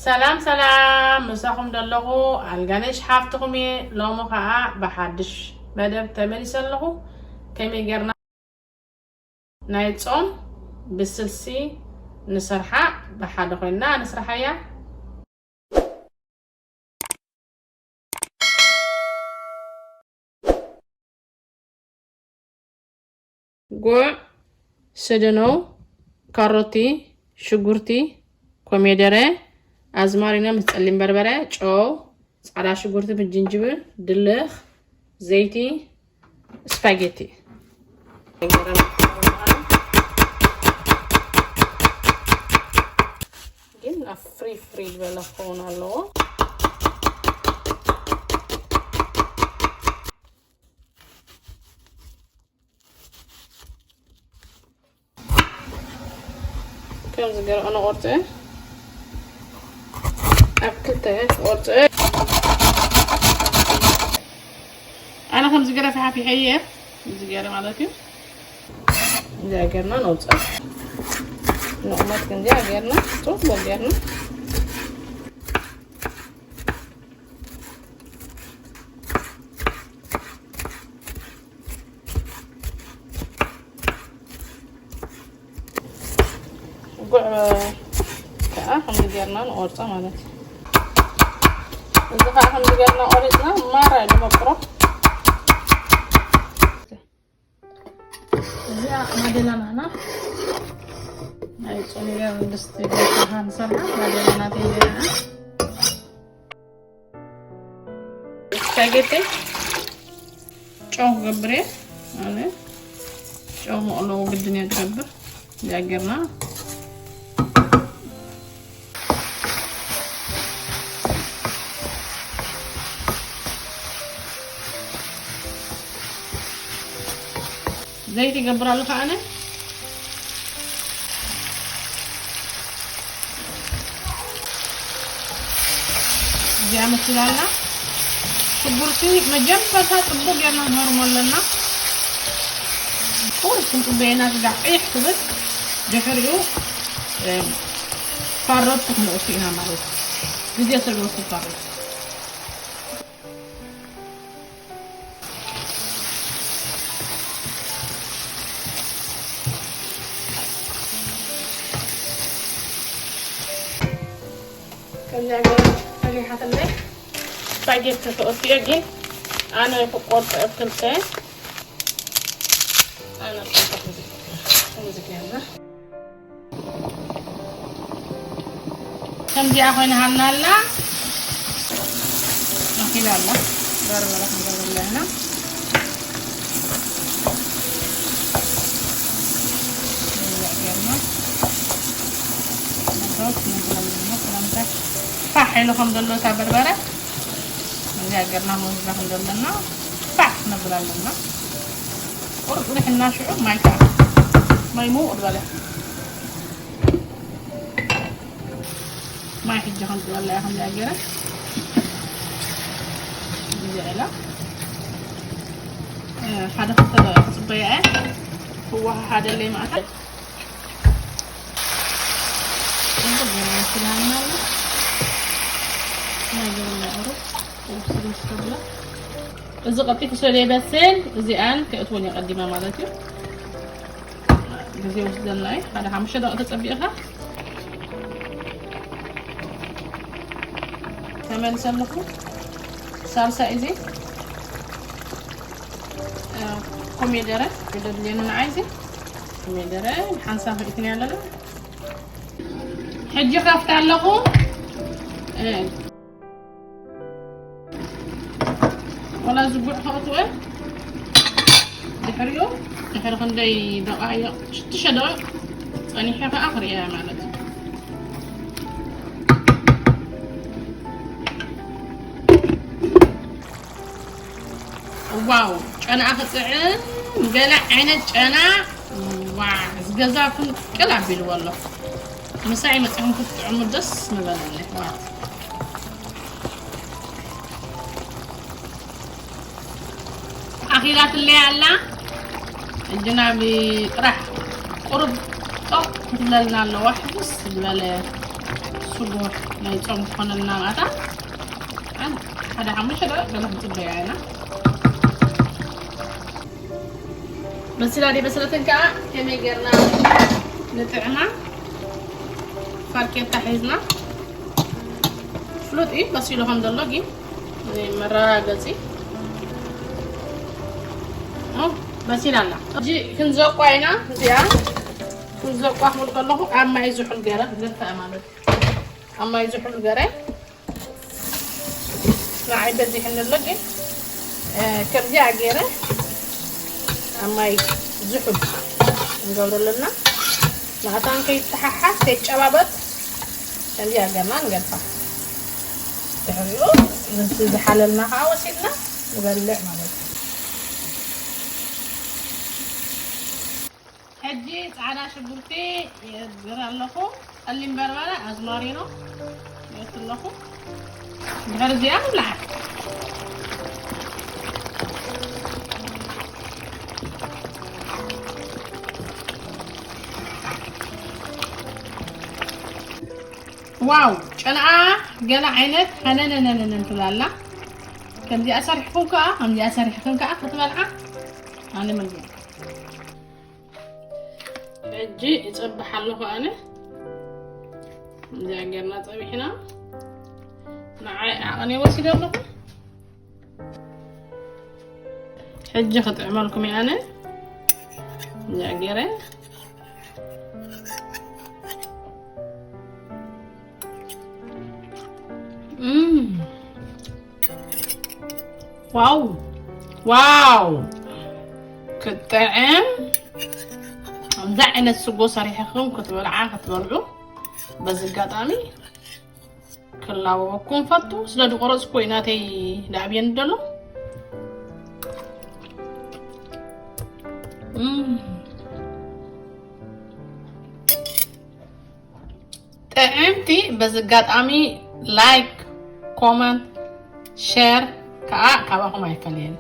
ሰላም ሰላም፣ ምሳኹም ዘለኹ ኣልጋነሽ ሓፍትኹም እየ። ሎሚ ኸዓ ብሓድሽ መደብ ተመሊሰ ኣለኹ። ከመይ ጌርና ናይ ጾም ብስልሲ ንሰርሓ፣ ብሓደ ኮይንና ንስርሓያ። ጉዕ፣ ሰደኖ፣ ካሮቲ፣ ሽጉርቲ፣ ኮሜደረ፣ ኣዝማሪኖ ምስ ጸሊም በርበረ፣ ጨው፣ ጻዕዳ ሽጉርቲ ምስ ጅንጅብል፣ ድልኽ፣ ዘይቲ፣ ስፓጌቲ። ግን ኣብ ፍሪ ፍሪ ዝበለ ክኸውን ኣለዎ። ከምዚ ገይረ ንቆርጽ፣ ኣብ ክልተ ክቆርጽ። ኣነ ከምዚ ገይረ ፈሓፊሐየ፣ ከምዚ ገይረ ማለት እዩ። እዚኣ ጌርና ነውፅእ። ንቑመት ክንዚኣ ጌርና፣ ጽቡቕ ጌርና። ጉዕ ከዓ ከምዚ ጌርና ንቆርጾ ማለት እዩ። እዚ ከዓ ከምዚ ጌርና ቆሪጽና ማራ እዩ ንመቅሮ። እዚኣ ማደላና ኢና። ናይ ጾም ኢለ መንግስቲ ቤት ንሰርሓ ማደላና ተይደና። ስፓጌቲ ጨው ክገብር እየ ኣነ። ጨው መቕለዊ ግድን እየ ዝገብር። እዚኣ ጌርና ዘይቲ ይገብር ኣለኹ ኣነ። እዚኣ መሲላልና። ሽጉርቲ መጀመርታ ጽቡቕ ጌርና ክንህርሞ ኣለና። ቁሩብ ክንጽበየና ስጋዕ ቀይሕ ክብል፣ ድሕሪኡ፣ እ፣ ካሮት ክንእቱ ኢና ማለት እዩ። ግዜ ስለ ዝወስድ ካሮት። ከምዚኣ ገይረ ፈሊሓትለይ። ስፓጌቲ ክእቱ እየ፣ ግን ኣነ ክቆርጦ እየ ክልተ። ኣነ ክቆርጦ። ከምዚ ገይርና። ከምዚኣ ኮይና ሃልና ኣላ። ኣኺላ ኣላ። በርበረ ክንገብረላ ኢና። ከምዚኣ ጌርና። ነቶም ክንብሎም ዘለና ሰላምታ። ፋሕ ኢሉ ከም ዘሎ እታ በርበረ። ከምዚኣ ጌርና መውዝዛ ከም ዘለና። ፋሕ ነብል ኣለና። ቁርጥ ርሕና ሽዑ ማይ ከዓ። ማይ ምውቕ ዝበለ። ማይ ሕጂ ከምፅበላ እያ ከምዚኣ ገይረ። እዚኣ ኢላ። እ፣ ሓደ ክልተ ደቂቕ ክፅበያ እየ። ክወሃሃደለይ ማእከል። ጽቡቕ ገይሩ ይመስለና ኣሎ። ናይ ገበላ ቁሩብ፣ ቁሩብ ስልስ ተብሎ። እዚ ቀልጢፉ ስለ ዘይበስል፣ እዚኣን ከእትወን እየ ቀዲመ ማለት እዩ። ግዜ ወስደልና እዩ። ሓደ ሓሙሽተ ደቂቕ ተጸቢእኻ ተመልሰ ኣለኹ። ሳልሳ እዩ እዚ። እ፣ ኮሜደረ፣ ዘድልየኒ ንዓይ እዚ። ኮሜደረ፣ ሓንሳብ ርእይትኒ ኣለና። ሕጂ ከፍታ ኣለኹ። እ፣ ወላ ዝጉዕ ከእትወ ድሕሪኡ ድሕሪ ክንደይ ደቓይቕ፣ ሽዱሽተ ደቓይቕ ጸኒሐ ከኣ ክርእያ ማለት እዩ። ዋው፣ ጨናኣ ክጥዕም፣ ገለ ዓይነት ጨና። ዋ፣ እዚ ገዛ ፍንቅል ኣቢልዎ ኣሎ። ምሳይ መጺኹም ክትጥዕሙ ደስ ምበለኒ ኣሕዋት። ኣኺላትለይ ኣላ። እጅና ብጥራሕ ቁሩብ ጦቕ ክትብለልና ኣለዋ። ሕጉስ ዝበለ ስጉር ናይ ጾም ክኾነልና ማታ ሓደ ሓሙሽተ ደቂቕ ገለ ክንጽበያ ኢና። በሲላ ድየ በሰለትን ከኣ ከመይ ጌርና ንጥዕማ? ፋርኬታ ሒዝና ፍሉጥ እዩ በሲሉ ከም ዘሎ ግን መረጋገጺ። ኦ፣ በሲላ ኣላ። ሕጂ ክንዘቋ ኢና። እዚኣ ክንዘቋ ክብል ከለኹ ኣብ ማይ ዝሑል ገይረ ክገድፋ ማለት እዩ። ኣብ ማይ ዝሑል ገይረ ንዓይ በዚሕኒ ኣሎ ግን፣ እ፣ ከምዚኣ ገይረ ኣብ ማይ ዝሑል ንገብሮ ኣለና። ማእታን ከይተሓሓዝ ከይጨባበጥ ከምዚኣ ገርና ንገድፋ። ድሕሪኡ ምስቲ ዝሓለልና ከዓ ወሲድና ንበልዕ ማለት እዩ። ሕጂ ፃዕዳ ሽጉርቲ የግር ኣለኹ። ጸሊም በርበረ፣ ኣዝማሪኖ የእቱ ኣለኹ። ድሕሪ እዚኣ ንብልዓ። ዋው፣ ጨንዓ ገለ ዓይነት ሃነነነነን ትብላላ። ከምዚኣ ሰሪሕኩም ከኣ፣ ከምዚኣ ሰሪሕክን ከኣ ክትበልዓ ኣነ መግቢ። ሕጂ እጸብሕ ኣለኹ ኣነ። እዚኣ ጌርና ጸቢሕና። ንዓይ ዓቐን ወሲደ ኣለኹ። ሕጂ ክጥዕመልኩም እየ ኣነ። እዚኣ ገይረ። እም። ዋው፣ ዋው፣ ክጥዕም። ከምዚ ዓይነት ስጎ ሰሪሕኹም ክትበልዓ፣ ክትበልዑ በዚ ኣጋጣሚ ክላወወኩም ፈቱ። ስለ ዝቆረጽኩ እዩ ናተይ ዳዕብየኒ ዘሎ። እም። ጥዕምቲ። በዚ ኣጋጣሚ ላይክ፣ ኮመንት፣ ሼር ከዓ ካባኹም ኣይፈለየኒ።